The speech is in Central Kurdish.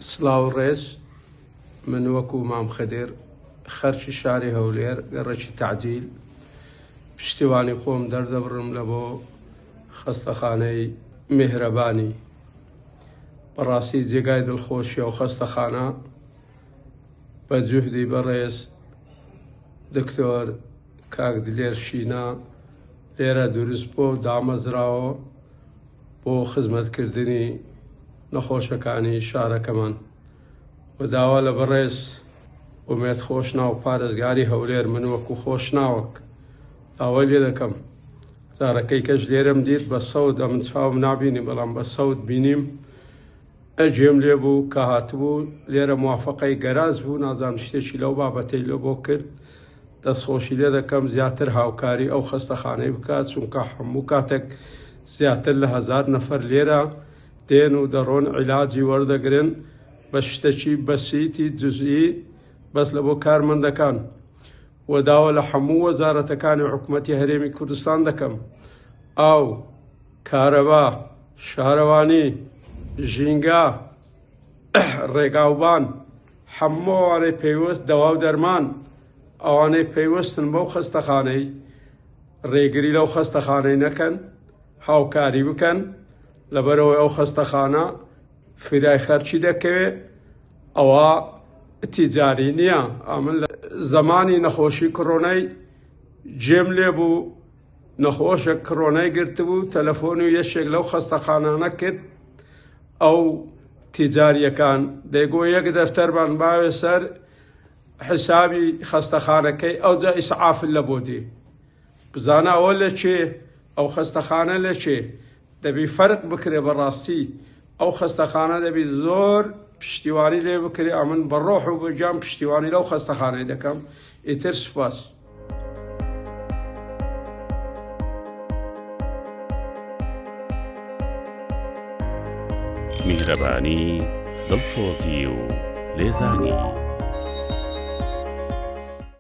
سڵاو و ڕێز من وەکو مام خدر خەرکی شاری هەولێر گەڕەکی تەعجیل پشتیوانی خۆم دەردەبڕم لە بۆ خەستەخانەی میهرەبانی بەڕاستی جێگای دڵخۆشیە و خەستەخانە بە جوهدی بەڕێز دکتۆر کاک دلێر شینا لێرە دروست بۆ دامەزراوە بۆ خزمەتکردنی نەخۆشەکانی شارەکەمان و داوا لە بەڕێز ئومێد خۆشناو پارێزگاری هەولێر من وەکو خۆشناوەک داوای لێ دەکەم جارەکەی کەش لێرەم دیت بە سەوت ئەمن چاوم نابینی بەڵام بە سەوت بینیم ئەگوێم لێ بوو کە هاتبوو لێرە موافقەی گەراج بوو نازانم شتێکی لەو بابەتەی لۆ بۆ کرد دەستخۆشی لێ دەکەم زیاتر هاوکاری ئەو خەستەخانەی بکات چونکە هەموو کاتێک زیاتر لە هەزار نەفەر لێرە دێن و دەڕۆن عیلاجی وەردەگرن بە شتەکی بەسیتی جزئی بەس لە بۆ کارمەندەکان و داوا لە هەموو وەزارەتەکانی حکومەتی هەرێمی کوردستان دەکەم ئاو کارەبا، شارەوانی، ژینگە، ڕێگاوبان، هەموو ئەوانەی پەیوەست دەوا و دەرمان، ئەوانەی پەیوەستن بەو خەستەخانەی، ڕێگری لەو خەستەخانەی نەکەن، هاوکاری بکەن، لەبەرئەوەی ئەو خەستەخانە فرای خەرکی دەکەوێ، ئەوە تیجاری نییە. ئەمن لە زەمانی نەخۆشی کڕۆنای جێم لێ بوو، نەخۆشێک کڕۆنای گرتبوو تەلەفۆنی یەکێک لەو خەستەخانانە کرد ئەو تیجاریەکان دەیگۆ یەک دەفتەرمان باوێ سەر حسابی خەستەخانەکەی ئەوجا ئیسعاف لە بۆ دێ بزانە ئەوە لە چێ ئەو خەستەخانە لە چێ دەبی فەرق بکرێ بەڕاستی ئەو خەستەخانە دەبی زۆر پشتیوانی لێ بکرێ ئەمن بە ڕۆح و بە گیان پشتیوانی لەو خەستەخانەی دەکەم ئیتر سوپاس. میهرەبانی، دڵسۆزی و لێزانی.